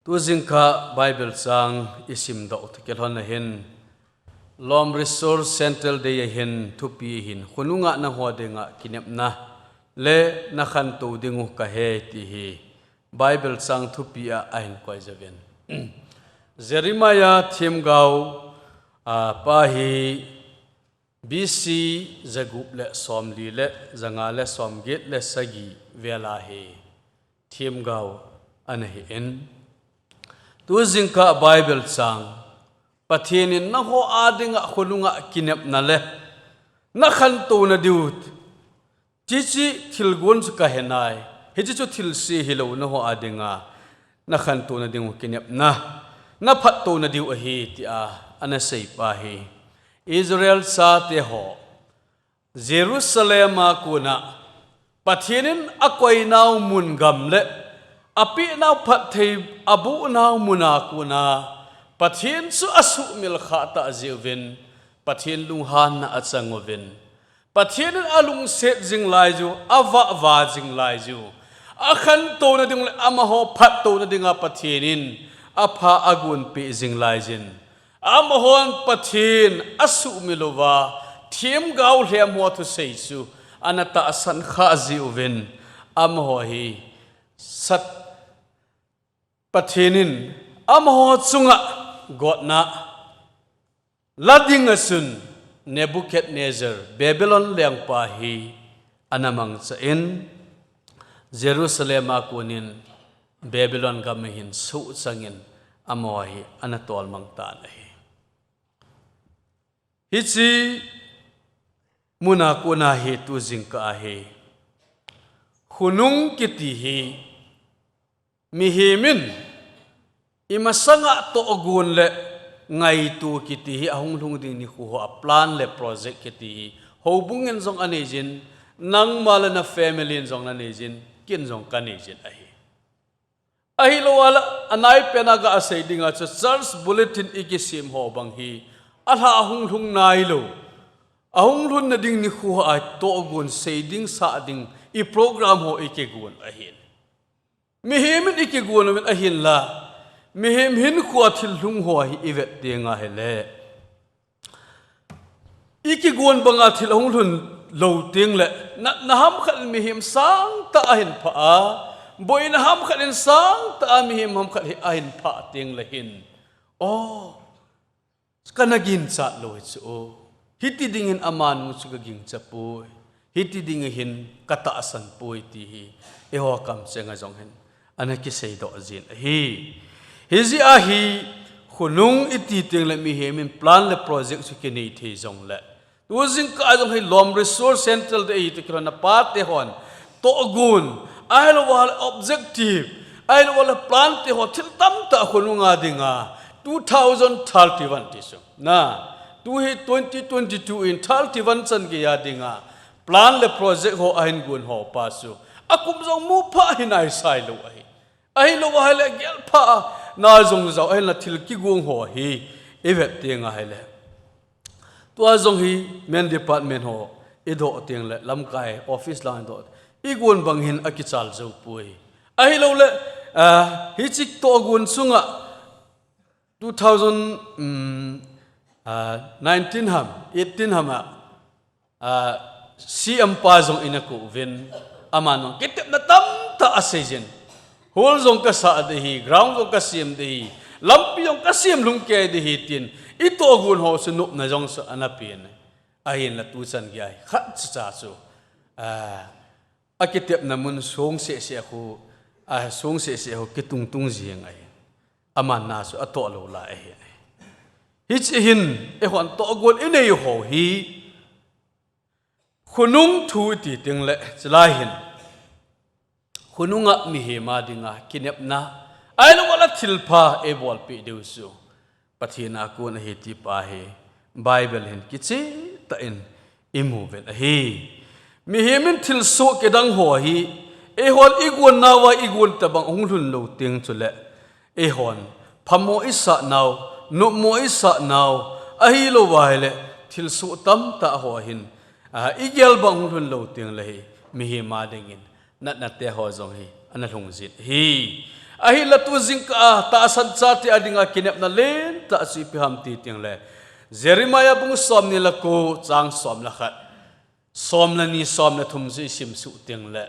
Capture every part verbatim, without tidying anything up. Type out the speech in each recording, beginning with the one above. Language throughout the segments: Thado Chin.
Tujingkah Bible chang isimdoh thakil hon ahin, Lom Resource Centre Day ahin thupi ahin, khonunga nangho dinga kinepna le nakhantou dingu kahe ti hi Bible chang thupi a ahin koi jovin. Jeremiah themgao a pa hi B C jagup le somli le janga le somget le sagi vela hi themgao ana hi in. Tujingkah Bible chang, Pathen in nangho a dinga khonunga kinepna le nakhantou nadiu Hiche thilgon chu kahe nai. Hiche chu thilse hilou nangho a dinga nakhantou nadiu kinepna, naphattou nadiu ahi tia ana seipa hi Israel chate ho Jerusalem a kona Pathen in akoinau mun gam le apehnau phatthei abohnau mun a kona Pathen chu asuhmil khah tah jeh uvin Pathen lunghanna achang uvin Pathen in alungset jing laiyu, avahva jing laiyu, akhantou nading le amaho phattou nadinga Pathen in apha agonpeh jing laiyin, amahon Pathen asuhmil uva themgao lhem ho thusei chu ana tahsan khah jeh uvin amaho hi sat Pathen in amaho chunga gotna la dinga chun Nebuchadnezzar, Babylon lengpa hi ana mangchan, Jerusalem a konin Babylon gam ahin suhchangin amaho hi ana tolmang tan ahi. Hiche mun a kona hi tujingkah a hi khonung kiti hi mihem in imasanga tohgon le ngaito kiti hi ahung lhung ding nikho ho a plan le project kiti hi houbung in jong aneiyin, nangma le na family in jong naneiyin, ken jong kaneiyin ahi. Ahilou le anaipen a gasei dinga chu church bulletin ikisem ho bang hi alha ahung lhung nailou, ahung lhun nading nikho a tohgon sei ding sah ding i program ho ikigon ahin. Mihem in ikigon uvin ahinla mihem hinkhoa thil lhung ho hi ivet tenga hile ikigon banga thil ahung lhun lou tengle natna ham khat in mihem sangtah ahin phah a, boina ham khat in sangtah a mihem ham khat hi ahin phah tengle hin, o, kana ginchat lou hichu, hiti dingin amanu chu kagingcha poi, hiti dingin hin katahsan poi ti hi eiho kamchenga jong hin ana kiseidoh jin ahi. Hijeh a hi khonung iti tengle mihem in plan le project chu kinei thei jongle tujingkah a jong hi Lom Resource Centre Day ahi toh kilhonna pate hon tohgon, ahilouleh objective, ahilouleh plan te ho thil tamtah khonunga dinga two thousand thirty-one ti chu na, tu hi twenty twenty-two in thirty-one chan geiya dinga plan le project ho ahin gon ho pa chu akum jong mu phah hi naisai lou ahi. Ahilou ahile gelphah na jong jao ahinla thil kigong ho hi ivet tenga hile tua jong hi main department ho idoh tengle lamkai office lang idoh, igon bang hin akichal jou poi. Ahilouleh, ah, hiche tohgon chunga two thousand, um, ah, nineteen ham, eighteen ham a, ah, C M pa jong ina kou uvin, aman jong kitepna tamtah aseijin. Hall jong kasah ding ahi, ground jong kasem ding ahi, lampi jong kasem lhung kei ding ahi tin, itohgon ho chu nopna jong chu ana pen. Ahinla tuchan geiya hi khatcha chu, ah, akitepna mun song sehseh khu, ah, song sehseh khu kitungtung jing ahi. Aman na chu atoh lou lai ahi. Hiche hin eihon tohgon inei ho hi khonung thu iti tengle chulai hin khonunga mihem a dinga kinepna, ahilouleh thilpha eibolpeh diu chu Pathen a kon ahi ti pa hi Bible hin kichehtah in imu uvin ahi. Mihem in thilsoh kidang ho hi eihon igon nauva igon tobang ahung lhun lou teng chule eihon phamo isah nau, nopmo isah nau, ahilou ahile thilsoh tamtah ho hin, ah, igel bang hung lhun lou tengle hi mihem a dingin natna te ho jong hi ana lhung jin ahi. Ahinla tu jingkah a tahsan chate a dinga kinepna lentah chu ipi ham ti tengle, Jeremiah bung somni le ko chang som le khat, som le ni, som le thum chu isim suh tengle,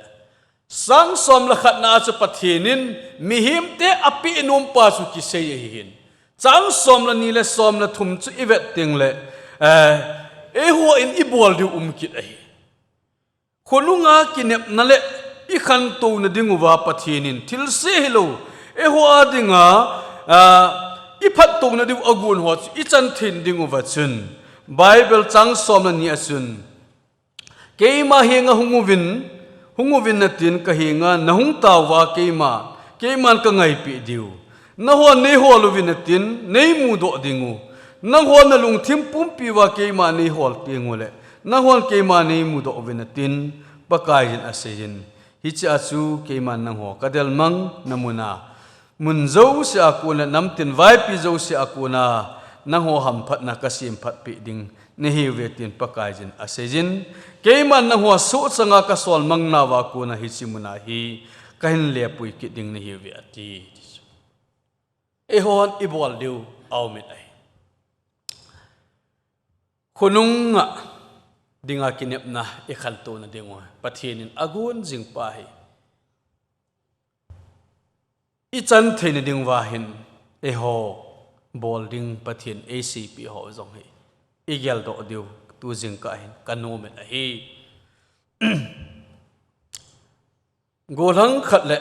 chang som le khatna a chu Pathen in mihemte apeh nom pa chu kisei ahi hin. Chang som le ni le som le thum chu ivet tengle, eh, eihon ibol diu um kit ahi. Khonunga kinepna le ikhantouna dinguva Pathen in thilse hilou, eiho a dinga, ah, iphattouna diu agon ho chu ichan theina dinguva chun, Bible chang som le ni a chun, keima henga hung uvin, hung uvin natin kahenga nahung tauva keima, keiman kangaipeh diu. Nahon neihol uvin natin neimudoh dingu. Nahon nalungthim pumpiuva keima neihol tengule, nahon keima neimudoh uvin natin, Pakaiyin aseiyin. Hichea chu keiman nangho kadelmang namuna, mun jousea kona namtin vaipi jousea kona, nangho hamphatna kasemphatpeh ding nahiuve tin Pakaiyin aseiyin. Keiman nangho sohchanga kasolmang nauva kona hiche muna hi kahin lepui kit ding nahiuve ati. Eihon ibol diu aumin ahi. Khonunga dinga kinepna ikhantouna dingu Pathen in agon jing pa hi ichan theina dinguva hin, eiho bol ding Pathen eiseipeh ho jong hi igeldoh diu tu jingkah hin kanomin ahi. Gollhang khat le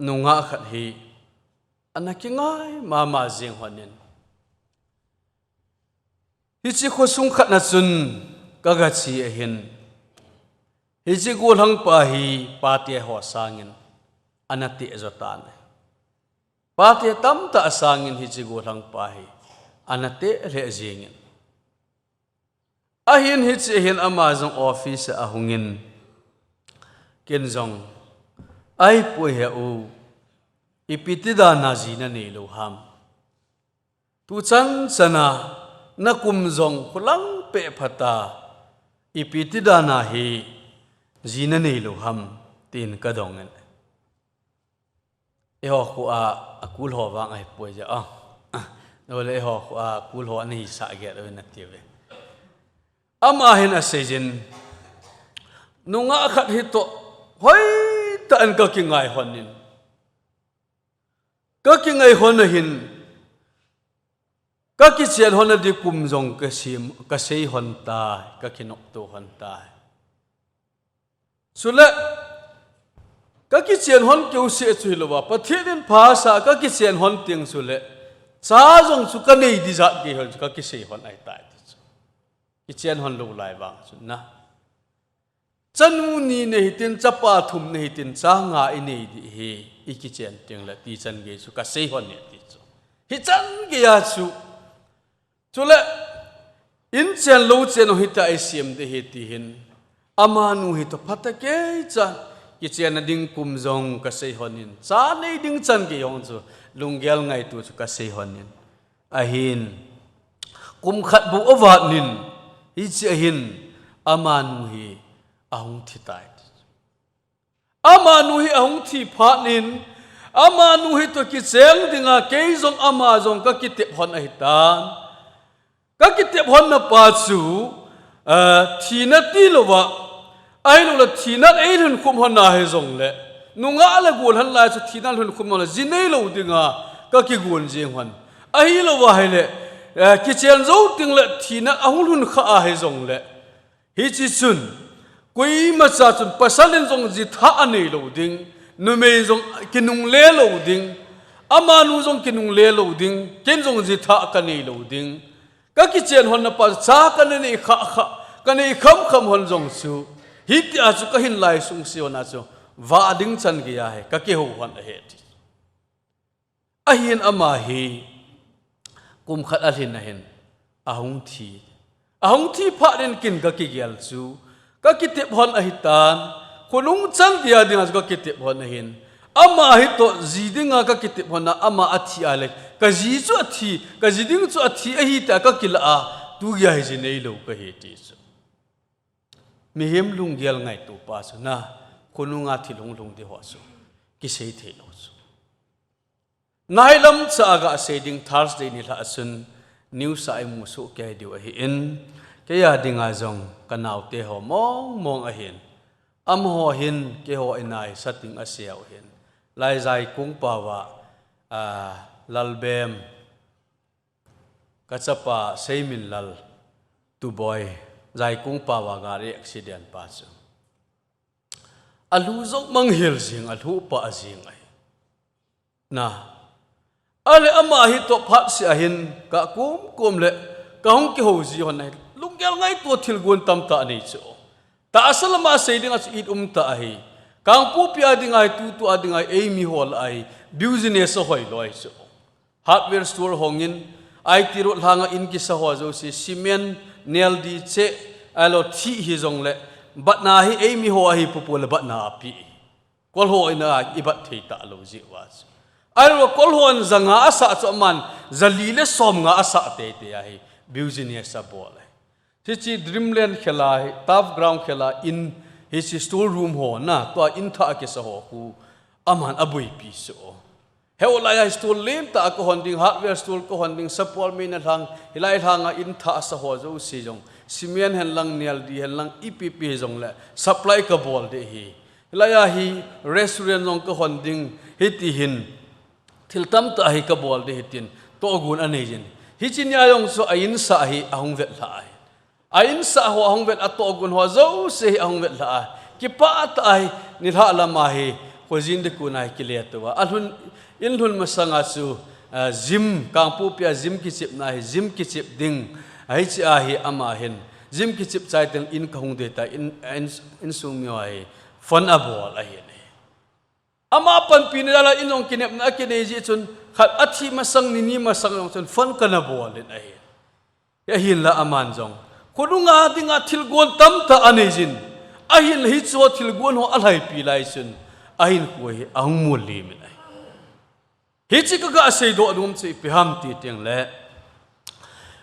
nungah khat hi ana kingai mama jeng honin, hiche khosung khatna chun kagache ahin, hiche gollhang pa hi pate ho sangin ana tehjo tan. Pate tamtah sangin hiche gollhang pa hi ana teh lheh jengin, ahin hiche hin ama jong office a ahungin, ken jong, ahipoi he u, ipi ti dana ji naneilou ham? Tu chan chana nakum jong khulang peh phata, ipi ti dana hi ji naneilou ham, tin kadongin. Eiho khoa akul ho vang ahipoi ja a. Ole eiho khoa akul ho ana hisah gel uvin atiuve. Ama hin aseiyin, nungah khat hitoh hoitah in kakingai honin, kakingai hon ahin, kakichen hon a di kum jong kasei, kasei hon tai, kakinopto hon tai. Chule kakichen hon keuseh chu hilouva, Pathen in phasah kakichen hon teng chule cha jong chu kanei di jat gei hon chu kakisei hon ahitai ti chu. Kichen hon lou lai vang chun na, chanu ni nahitin, chapa thum nahitin, cha nga inei di hi, ikichen tengle ti chan gei chu kasei hon e ti chu. Hichan geiya chu, chule inchen louchen hita isem di hi ti hin, amanu hitoh phatecha kichenna ding kum jong kasei honin, cha nei ding chan gei hon chu lunggel ngaito chu kasei honin, ahin kum khat bou avatnin, hiche ahin amanu hi ahung thitai. Amanu hi ahung thi phatnin, amanu hitoh kichen dinga kei jong ama jong kakitep hon ahitan. Kakitep honna pa chu, eh, thina tilouva, ahiloule thina eilhun khum honna hijongle, nungah le gollhang lai chu thina lhun khum honna ji neilou dinga kakigon jeng hon. Ahilouva hile, eh, kichen jou tengle thina ahung lhun kha ahijongle, hiche chun koimacha chun pasal in jong jithah anei lou ding, numei jong kinungle lou ding, amanu jong kinungle lou ding, ken jong jithah kanei lou ding. Kakichen honna pa cha kana nei kha kha, kanei kham kham hon jong chu, hitia chu kahin lai sungse honna chu, vah ding chan geiya hi kakihou hon ahi ti. Ahin ama hi kum khat alhin ahin ahung thi. Ahung thi phatnin ken kakigel chu, kakitep hon ahitan, khonung chan geiya dinga chu kakitep hon ahin. Ama hitoh ji dinga kakitep honna ama athi ale, kaji chu athi, kaji ding chu athi ahi tia kakilah a, tugeiya hi ji neilou kahi ti chu. Mihem lunggel ngaito pa chu na, khonunga thil hung lhung di ho chu kisei theilou chu. Nailam cha a gasei ding Thursday nilhah a chun news a imu soh kei diu ahin, kei a dinga jong kanaote ho mong mong ahin, amaho hin keiho in'a sating asei u ahin, lai Jaikung pao a, a, Lalbem, kachapa Seiminlal Tuboi, Jaikung pao a gari accident pa chu. Alu jong manghel jing, alu pa jing ahi. Na. Ale ama hi toh phat seh ahin, kakum kum le, kahung kihou ji hon ahi. Lunggel ngaito thilgon tamtah anei chu. Tahsa lama sei ding a chu it um tah ahi. Kangpokpi a ding ahi, tutu a ding ahi, eimi ho lah ahi. Business ahoi loi chu. Hardware store hongin, I T road lhanga in kisa ho jouse, cement, neldi, cheh, ahilou thih hijongle, batna hi eimi ho ahi popo le batna api. Kol ho in'a ibat thei talou jeh uva chu. Ahilou kol hon ja nga asah chu aman, ja li le som nga asah teitei ahi, business abol ahi. Hiche Dreamland khel a hi, turf ground khel a in, hiche store room ho na, tua in thah a kisa ho khu, aman aboipi chu. Heo lai a store lentah a kahon ding, hardware store kahon ding, sapol meina lhang, hilai lhanga in thah asa ho jouse jong, cement hen lang, neldi hen lang, ipi pi jongle, supply kabol ding ahi. Hilai a hi restaurant jong kahon ding, hiti hin, thil tamtah hi kabol ding ahi tin, tohgon anei jin. Hiche nia jong chu a insah hi ahung vetlhah ahi. A insah ho ahung vet, atohgon ho jouse hi ahung vetlhah a. Kipah tah ahi, nilhah lama hi, khojin ding kona hi kile tou a. Alhun, in lhun masanga chu, ah, gym, Kangpokpi a gym kichepna hi, gym kichep ding. Hiche a hi ama hin, gym kichep chai teng in kahung ding tai, in, in, insung mi ho hi, phone abol ahi. Ama panpina jal a in jong kinepna akinei jeh chun, khat athi masang, ni ni masang jong chun phone kana bol in ahi. Ahinla aman jong, khonunga dinga thilgon tamtah anei jin. Ahinla hiche ho thilgon ho alhaipi lai chun, ahinkho hi ahung mol lim in ahi. Hiche kaga seidoh nom chu ipi ham ti teng le,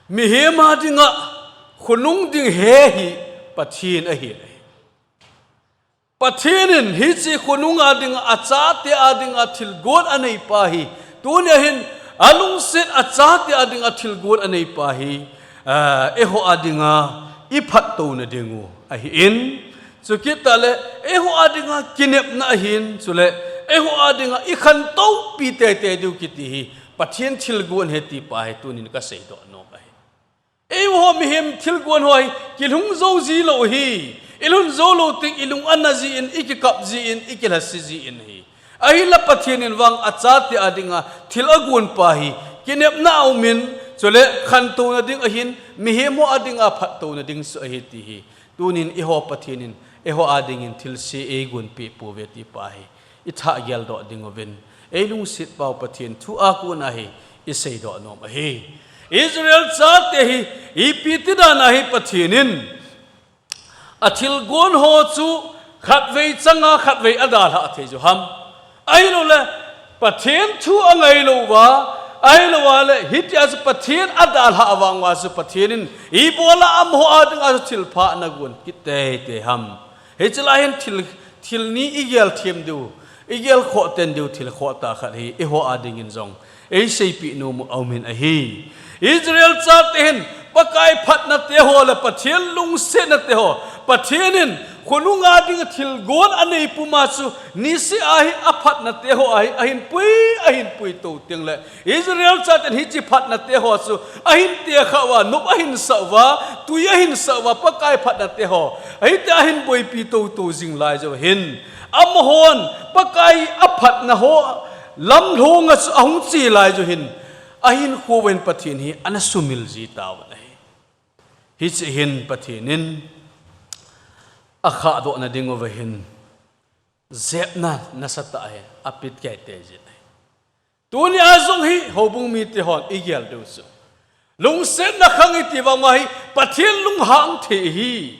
mihem a dinga khonung ding he hi Pathen ahi. Pathen in hiche khonunga dinga, achate a dinga thilgon anei pa hi, tunia hin alungset achate a dinga thilgon anei pa hi, ah, eiho a dinga iphattouna diu ahin, chukit tah le eiho a dinga kinepna ahin, chule eiho a dinga ikhantou pi teitei diu kiti hi Pathen thilgon ahi ti pa hi tunin kaseidoh nom ahi. Eiho mihem thilgon ho hi, kilhung jou ji lou hi. Ilhun jou lou teng, ilung ana ji in, ikikap ji in, ikilhase ji in ahi. Ahinla Pathen in vang achate a dinga thil agon pa hi, kinepna aum in, chule khantouna ding ahin, mihem ho a dinga phattouna ding chu ahi ti hi. Tunin eiho Pathen in, eiho a dingin thilse eigon peh pouve ti pa hi. Itha geldoh ding uvin, eilungset pau Pathen thu a kona hi iseidoh nom ahi. Israel chate hi ipi ti dan a hi Pathen in athilgon ho chu khatvei changa khatvei adalhah thei u ham? Ahilouleh Pathen thu angailou uva, ahilouleh hitia chu Pathen adalhah vang uva chu Pathen in ibola amaho a dinga chu thilpha nagon kit teitei ham? Hiche lai hin thil, thil ni igel them diu, igel khoh ten diu thil khoh tah khat hi eiho a dingin jong eiseipeh nom u aumin ahi. Israel chate hin Pakai phatna te ho le Pathen lungsetna te ho, Pathen in khonunga dinga thilgon anei puma chu niseh a hi aphatna te ho a hi ahin pui, ahin pui tou teng le Israel chaten hiche phatna te ho chu ahin tekha uva, nop ahin sah uva, tui ahin sah uva, Pakai phatna te ho. Hiti ahin boipi tou tou jing lai jou hin, amahon Pakai aphatna ho lamlhonga chu ahung che lai jou hin, ahinkho uvin Pathen hi ana sumil ji tauvin ahi. Hiche hin Pathen in akhahdohna ding uva hin jepna nasatah hi apeh kei teijin ahi. Tunia jong hi houbung mite hon igel diu chu, lungsetna khang iti vang uva hi Pathen lunghang thei ahi.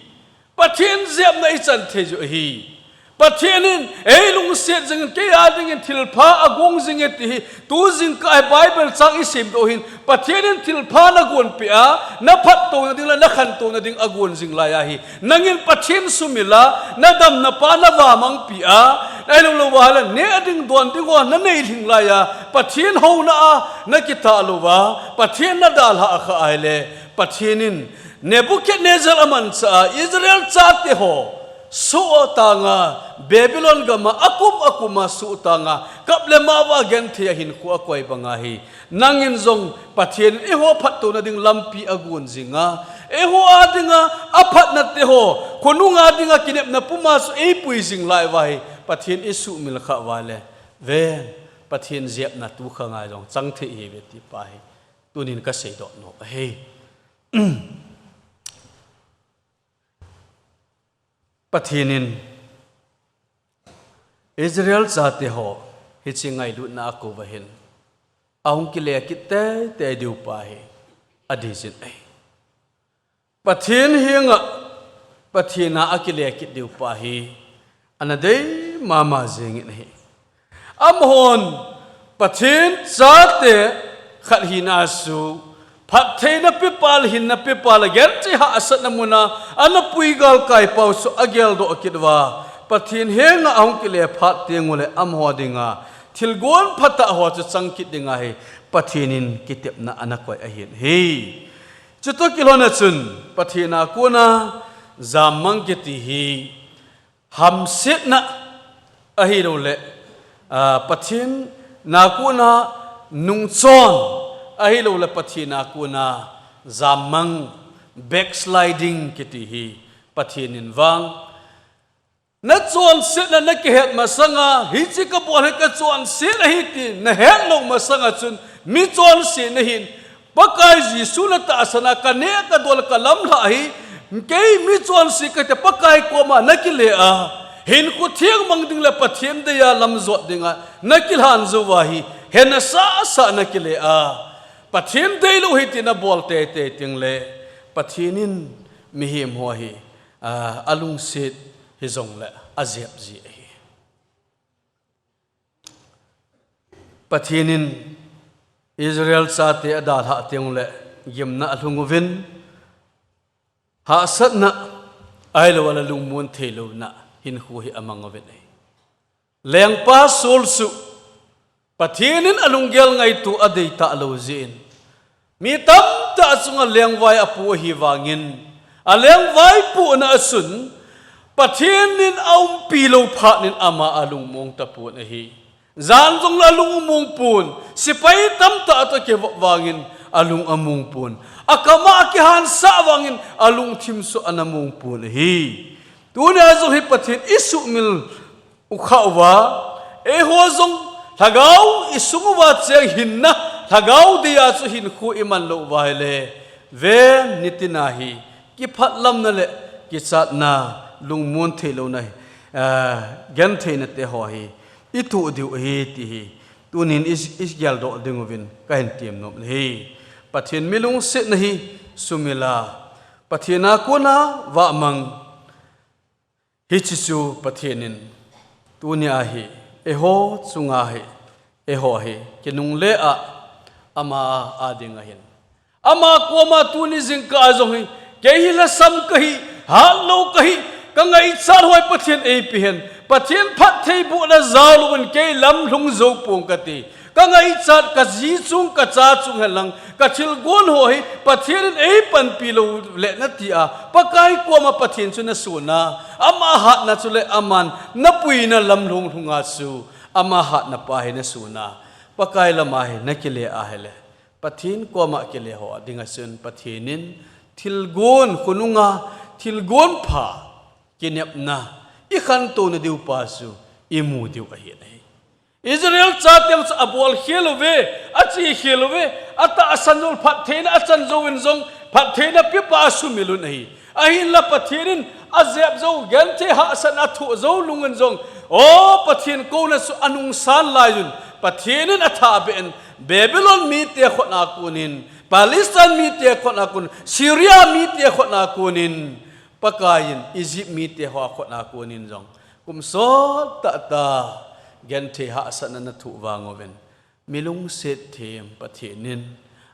Pathen jepna ichan thei u ahi. Pathen in eilungset jingin, kei a dingin thilpha agong jinge ti hi tu jingkah a hi Bible chang isimdoh hin, Pathen in thilpha nagon peh a, naphattouna ding le nakhantouna ding agon jing lai ahi. Nangin Pathen sumil a, nadamna pa navamangpi a, Ahilouleh, neh ding don ding ho nanei lhing laiya, Pathen houna a nakitah louva, Pathen nadalhah kha ahile, Pathen in Nebuchadnezzar amanchah a Israel chate ho suhtanga, Babylon gam a akum akum a suhtanga, kap le mao a genthei a hinkho akoi banga hi, nangin jong Pathen in eiho phattouna ding lampi agon jinga, eiho a dinga aphatna te ho, khonunga dinga kinepna puma chu eipui jing lai uva hi, Pathen isuhmil kha uva le, ven, Pathen jepna tu khanga jong chang thei ihiuve ti pa hi tunin kasei doh nom ahi. Pathen in Israel chate ho hiche ngailutna a akouva hin ahung kile kit teitei diu pa hi adei jin ahi. Pathen henga, Pathen a akile kit diu pa hi ana dei mama jingin ahi. Amahon Pathen chate khat hina chu phattheina pepa le hinna pepa le genthei hahsatna muna ana pui galkai pau chu ageldoh kit uva, Pathen henga ahung kile phat teng uleh amaho dinga thilgon phatah ho chu chang kit dinga hi Pathen in kitepna ana koi ahin ahi. Chutoh kilhona chun Pathen a kona jammang kiti hi hamsetna ahilouleh, ah, Pathen a kona nungchon ahilouleh Pathen a kona jammang, backsliding kiti hi Pathen in vang nachonsetna nakihet masanga, hiche kabol hi kachonset ahi ti nahet lou masanga chun, michonse nahin, Pakai Jesu natahsan a kaneh kadol kalamlhah hi, kei michonse kati Pakai koma nakile a, hinkho theng mang ding le Pathen deiya lamjot dinga nakilhan jou uva hi, hena sasa nakile a, Pathen deilou hi ti nabol teitei teng le, Pathen in mihem ho hi, ah, alungset hijongle ajep ji ahi. Pathen in Israel chate adalhah teng uleh gimna alhung uvin, hahsatna ahilouleh lungmon theilouna hinkho hi amang uvin ahi. Lengpa Saul chu Pathen in alunggel ngaito adei talou jeh in, mi tamtah chunga lengvai apoh ahi vangin, alengvai pohna a chun Pathen in aumpi lou phat in ama alung among tapon ahi. Jan jongle alung among pon, sepai tamtah toh kivop vangin alung among pon, akam a akihansah vangin alungthim chu ana mong pon ahi. Tunia jong hi Pathen isuhmil u kha uva, eiho jong lhagao isung uva cheng hinna, lhagao deiya chu hinkho iman lou uva ahile, ven, nitina hi kiphatlamna le kichatna, lungmon theilouna hi, ah, gentheina te ho hi itoh diu ahi ti hi tunin i, igeldoh ding uvin kahin temnom ahi. Pathen milungsetna hi sumil a, Pathen a kona vahmang, hiche chu Pathen in tunia hi eiho chunga hi, eiho hi kinungle a, ama a dinga hin, ama koma tuni jingkah a jong hi, kei hi lhasam kahi, hatlou kahi, kangaichat ho hi Pathen eipe hen, Pathen phattheibohna jaolouvin kei lamlhung jou pong kati. Kangaichat, kaji chung, kacha chung henlang, kathilgon ho hi Pathen in eipanpi lou le nati a, Pakai koma Pathen chu nason a, ama hatna chule aman napuina lamlhung lhunga chu ama hatna pa hi nason a, Pakai lama hi nakile ahile, Pathen koma kile ho dinga chun Pathen in thilgon, khonunga thilgon pha, kinepna, ikhantouna diu pa chu imu diu ahi. Israel chaten chu abolkhel uve, achekhel uve, atahsan jou, phattheina achan jouvin jong, phattheina pepa asumil un ahi. Ahinla Pathen in ajep jou, genthei hahsatna athoh jou nungin jong, o Pathen kouna chu anungsan laiyun, Pathen in athahbeh in, Babylon mite khutna konin, Palestine mite khutna kon, Syria mite khutna konin, Pakai in Egypt mite ho khutna konin jong, kum sot tahtah genthei hahsatna ana thoh vang uvin, milungset them Pathen in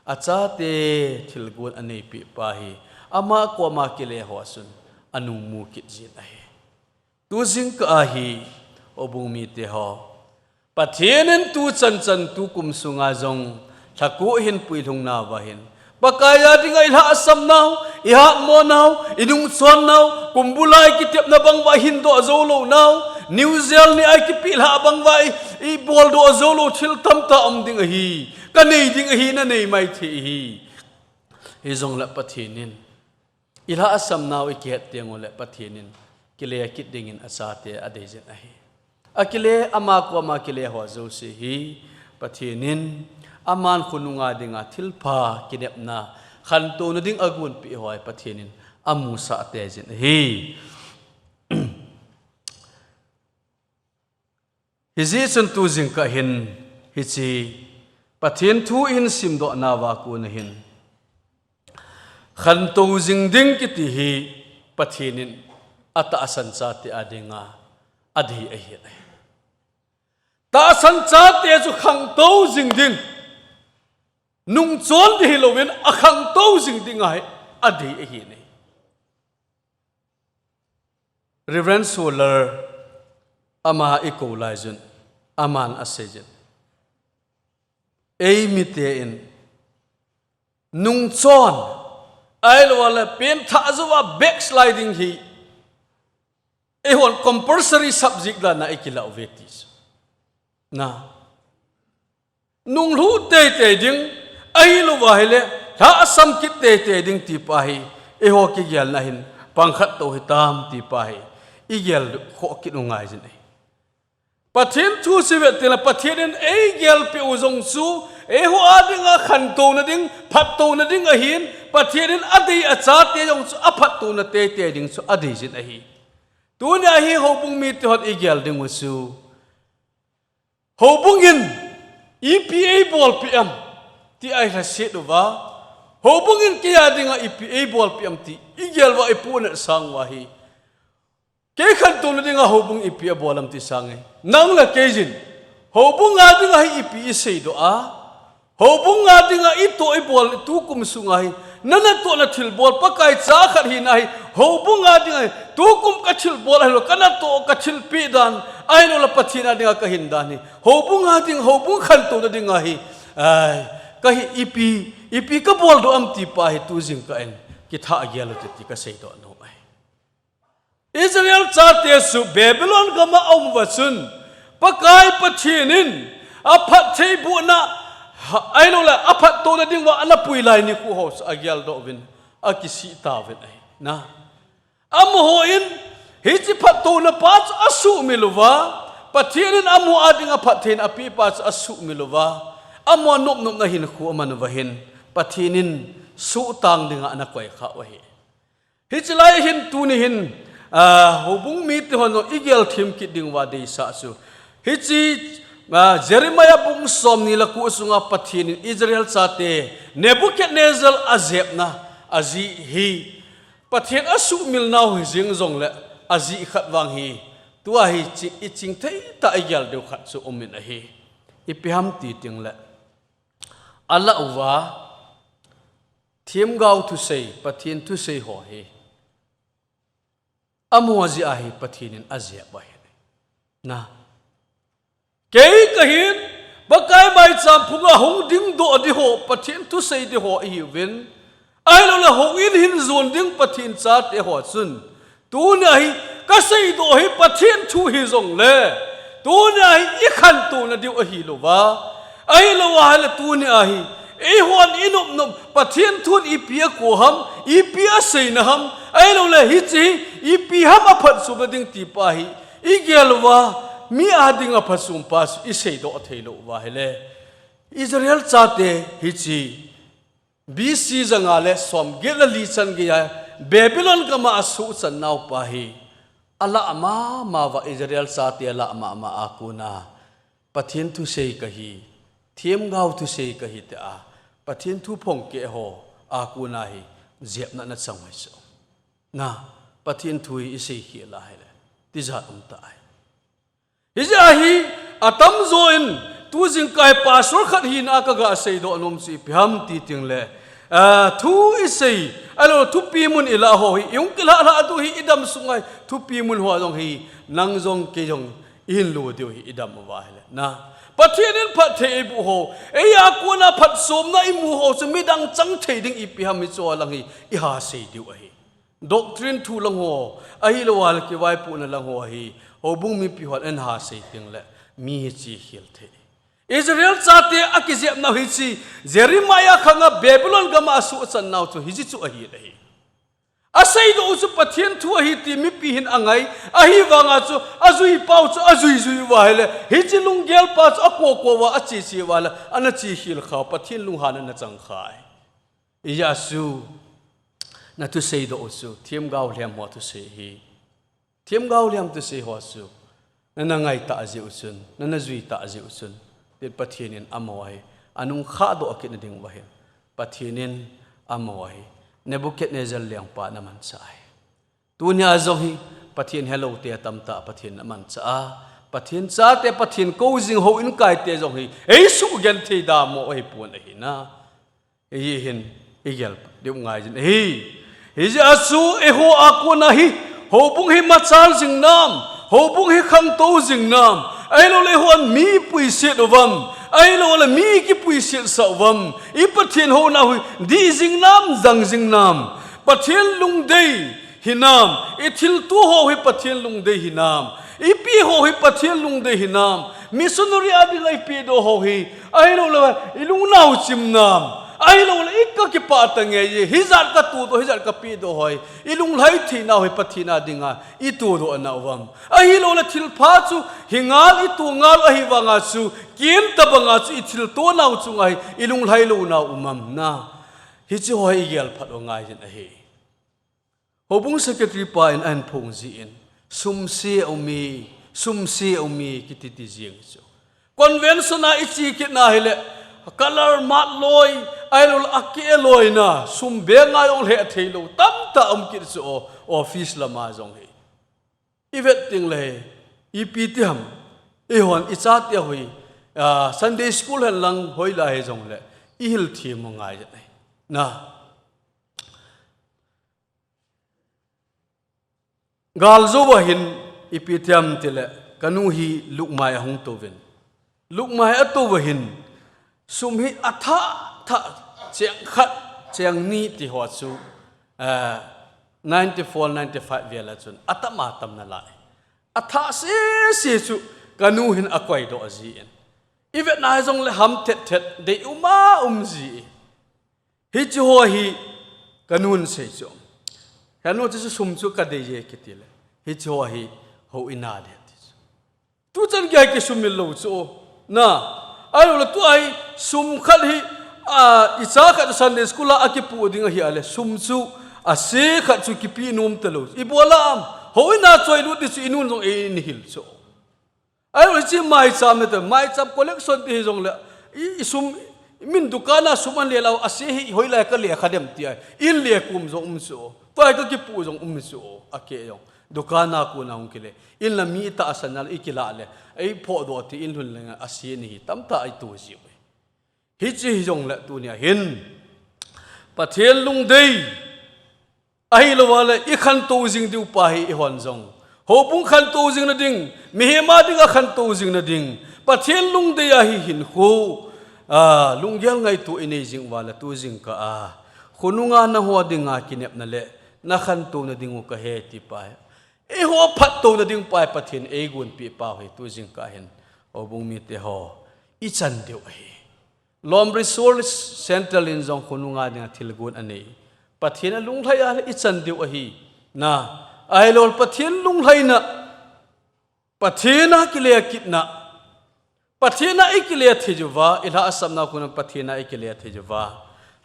achate thilgon aneipeh pa hi, ama koma kile ho chun anung mu kit jin ahi. Tu jingkah a hi, Houbung mite ho, Pathen in tu chanchan tu kum sunga jong lhaku hin puilhung nauva hin, Pakai a dinga ilhahsam nau, ihatmo nau, inungchon nau, kumbulai kitepna bang uva ihin doh jou lou nau, New Zealand ni a ikipeh lhah bang uva i, ibol doh jou lou thil tamtah um ding ahi. Kanei ding ahi, nanei maithei ahi. Hijongle Pathen in ilhahsam nau ikihet teng uleh Pathen in kile kit dingin achate adei jin ahi. Akile, ama koma kile ho jouse hi Pathen in aman khonunga dinga thilpha kinepna, khantouna ding agonpeh ho hi Pathen in amusah tei jin ahi. Hijeh chun tu jingkah hin hiche Pathen thu ihin simdoh nauva kona hin, khantou jing ding kiti hi Pathen in atahsan chate a dinga adei ahi. Tahsan chate chu khantou jing ding, nungchon ding hilouvin akhangtou jing ding ahi, adei ahi. Reverend Solar, ama ikou laijun, aman asei jin, eimite in nungchon, ahilouleh pengthah jouva backsliding hi eihon compulsory subject dana ikilah uve ti chu. Na. Nunglhu teitei ding, ahilouva ahile lhahsam kit teitei ding ti pa hi, eiho kigelna hin pangkhat tou hitam ti pa hi, igel khoh kit u ngai jin ahi. Pathen thu chu ivet tengle Pathen in eigelpeh u jong chu, eiho a dinga khantouna ding, phattouna ding ahin, Pathen in adei achate jong chu aphattouna teitei ding chu adei jin ahi. Tunia hi houbung mite hon igel ding u chu, houbung in ipi eibolpeh am ti a ilhaset uva, houbung in kei a dinga ipi eibolpeh am ti igel uva ipuina sang uva hi, kei khantouna dinga houbung ipi abol am ti sang e. Nang le kei jin, houbung a dinga hi ipi iseidoh a, houbung a dinga itoh ibol tu kum sunga hi, nanatohna thilbol, Pakai cha khat hina hi, houbung a dinga hi, tu kum kathilbol ahilou, kanatoh kathilpeh dan, ahilouleh Pathen a dinga kahin dan hi, houbung a ding, houbung khantouna dinga hi, ai, kahi ipi, ipi kaboldoh am ti pa hi tu jingkah in kithah gel ute ti kaseidoh nom ahi. Israel chate chu Babylon gam a aum uva chun, Pakai Pathen in aphattheibohna, ahilouleh aphattouna ding uva ana pui lai nikho ho chu ageldoh uvin, akisih tauvin ahi. Na. Amaho in hiche phattouna pa chu asuhmil uva, Pathen in amaho a dinga phattheina apeh pa chu asuhmil uva, amaho nopnopna hinkho aman uva hin, Pathen in suhtang dinga ana koikha u ahi. Hiche lai hin tuni hin, ah, houbung mite hon igel them kit ding uva deisah chu, hiche, ah, Jeremiah bung somni le ko sunga Pathen in Israel chate Nebuchadnezzar ajepna ajeh hi, Pathen asuhmil nau hijeng jongle ajeh khat vang hi, tua hi chi-, iching thei tah igel diu khat chu umin ahi. Ipi ham ti tengle, alah uva themgao thusei, Pathen thusei ho hi, amaho jeh a hi Pathen in ajep u ahi. Na. Kei kahin, Pakai maicham phunga hung dingdoh ding ho, Pathen thusei ding ho ihiuvin, ahilouleh hung in hin jon ding Pathen chate ho chun, tunia hi kaseidoh hi Pathen thu hijongle, tunia hi ikhantouna diu ahilouva, ahilouva ahile tunia hi eihon inopnop Pathen thun ipi akou ham, ipi aseina ham, ahilouleh hiche hi ipi ham aphatchomna ding ti pa hi igel uva, mi a dinga phatchom pa chu iseidoh theilou uva ahile, Israel chate hiche B C janga le somget le li chan geiya Babylon gam a asuhchan nau pa hi, alah mama uva, Israel chate alah mama a kona, Pathen thusei kahi, themgao thusei kahi tia Pathen thu phongkeh ho a kona hi jepna ana chang u ahi chu. Na, Pathen thu hi iseikhel a ahile, tijat umtah ahi. Hijeh a hi, atamjo in, tu jingkah hi pastor khat hina a kaga seidoh nom chu ipi ham ti tengle, ah, thu isei, ahilouleh thupi mun ilah ho hi, ihung kilhahlhah diu hi, idam sunga hi thupi mun ho jong hi, nang jong kei jong Ihin lo diu hi idam uva ahile. Na. Pathen in phatthei eiboh ho. Eia kona phatchomna imu ho chu midang chang thei ding ipi ham hiche lang hi iha sei diu ahi. Doctrine thu lang ho. Ahilou le kivaipohna lang ho ahi. Houbung mipi hon eiha sei tengle. Mi hi chekhel thei. Israel chate akijepnau hiche. Jeremiah khanga Babylon gama asuhchan nau chu hiche chu ahi le hi. Aseidoh u chu Pathen thu ahi ti mipi hin angai, ahivanga chu ajui pau chu ajui jui uva ahile, hiche lunggel pa chu akoh koh uva ache che uva ahile, ana chekhel kha, Pathen lunghanna ana chang kha. Ijeh chu, na thuseidoh u chu, themgao lhem ho thusei hi. Themgao lhem thusei ho chu, nana ngai tah jeh u chun, nana jui tah jeh u chun, tin Pathen in amaho hi, anung khahdoh kit na diuva hin, Pathen in amaho hi, Nebuchadnezzar lengpa ana manchah ahi. Tunia jong hi, Pathen helou te tamtah Pathen in amanchah a, Pathen chate Pathen kou jing houin kaite jong hi, eisugenthei dam mo ahipon ahi na. Hiche hin igel diu ngai jin ahi. Hijeh a chu eiho a kona hi, houbung hi machal jing nam, houbung hi khangtou jing nam, ahilou le eihon mi puiset uvam, ahilou le mi kipuiset sah uvam, i Pathen hounau hi dih jing nam, jang jing nam, Pathen lungdei hinam, i thilto ho hi Pathen lungdei hinam, i pe ho hi Pathen lungdei hinam, missionary a dinga i pedoh ho hi, ahilou le, i lungnau chim nam, ahilou le, i kakipah tange, hijat katodoh, hijat kapedoh ho hi, i lunglhai theinau hi Pathen a dinga, i todoh nau uvam. Ahilou le, thilpha chu, hi ngal i to ngal ahivanga chu, kem tabanga chu, i thilto nau chunga hi, i lunglhai lou nau umam na. Hiche ho hi igel phat u ngai jin ahi. Houbung secretary pa in ahin phong jin, sum se aume, sum se aume kiti ti jing chu. Convention a iche kit na hile, color mat loi, ahilou le akeh loi na, sum beng a jong lheh thei lou, tamtah um kit chu o, office lama jong hi. I vet tengle, ipi ti ham, eihon i chate ho hi, ah, Sunday school hen lang hoilai hijongle, i hil them u ngai jin ahi. Na. Gal jouva hin ipi ti ham tile, kanu hi lukmai ahung touvin. Lukmai atouva hin, sum hi athah thah cheng khat, cheng ni ti ho chu, eh, ninety four, ninety five vel a chun, atam atam nalai. Athah sese chu, kanu hin akoidoh jin. I vet na hijongle ham thet thet, dei um a um ji. Hiche ho hi kanun sei chu. Kanu chu sum chu kadei e kiti le. Hiche ho hi houin a ding ti chu. Tuchan gei kisumil lou chu. Na, ahilou le tua hi sum khat hi, a, i cha khat Sunday school a akipoh ding ahi a le. Sum chu ase khat chu kipe nom talou. Ibola ham, houin a choi lut ti chu i nun jong eihil chu. Ahilou le hiche maicham le te, maicham collection ti hijongle, i, i sum, min dukan a sum ahin le lou, ase hi hoilai kale kha dem ti ahi, in le kum jong um chu, tua hi kakipoh jong um chu, akeh jong. Dukan a kon a hung kile, in la mi tahsan a le i kila le, ei phodoh ti in lhun le ase ni hi, tamtah i to jiu. Hiche hijongle tunia hin, Pathen lungdei, ahilou le, i khantou jing diu pa hi eihon jong. Houbung khantou jing na ding, mihem a dinga khantou jing na ding. Pathen lungdei a hi hinkho, a, lunggel ngaito i nei jing uva le tu jingkah a. Khonunga nangho dinga kinepna le, na khantou na ding u kahe ti pa hi. Eiho phattou na ding pa hi Pathen eigonpeh pa hi tu jingkah hin. Houbung mite ho, i chan diu ahi. Lom Resource Centre in jong khonunga dinga thilgon anei. Pathen a lunglhai a le i chan diu ahi. Na, ahilou le Pathen lunglhaina. Pathen a kile kitna. Pathen a i kile thei uva, i lhahsamna khun Pathen a i kile thei uva.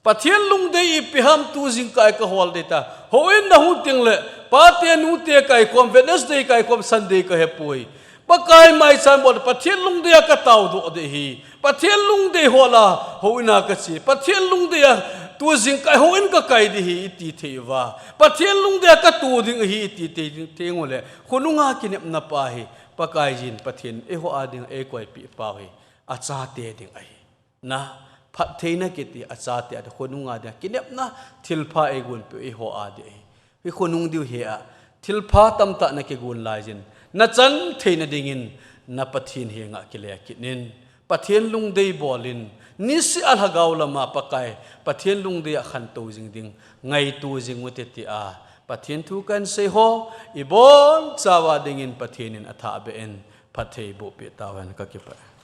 Pathen lungdei ipi ham tu jingkah i kahol ding ta. Houin na hung tengle, pate nute kaikhom, Wednesday kaikhom, Sunday kahepoi. Pakai maicham bol, Pathen lungdei a kataodoh ding ahi. Pathen lungdei hol a, houin a kache. Pathen lungdei a, tu jingkah houin kakai ding ahi, iti thei uva. Pathen lungdei a kato ding ahi, iti thei ding, thei u le. Khonunga kinepna pa hi, Pakaiyin Pathen eiho a dinga eikoipeh pau hi, achate ding ahi. Na, phattheina kiti achate a ding, khonunga dinga kinepna, thilpha eigonpeh u eiho a ding ahi. Hi khonung diu hi a, thilpha tamtah na kigon laiyin, nachan theina dingin na Pathen henga kile kit in, Pathen lungdei bolin, niseh a lhagao lama Pakai, Pathen lungdei a khantou jing ding, ngaitu jing ute tia Pathen thu kahin sei ho, ibonchauva dingin Pathen in athah beh in phatthei boh peh tauhen, kakipah e.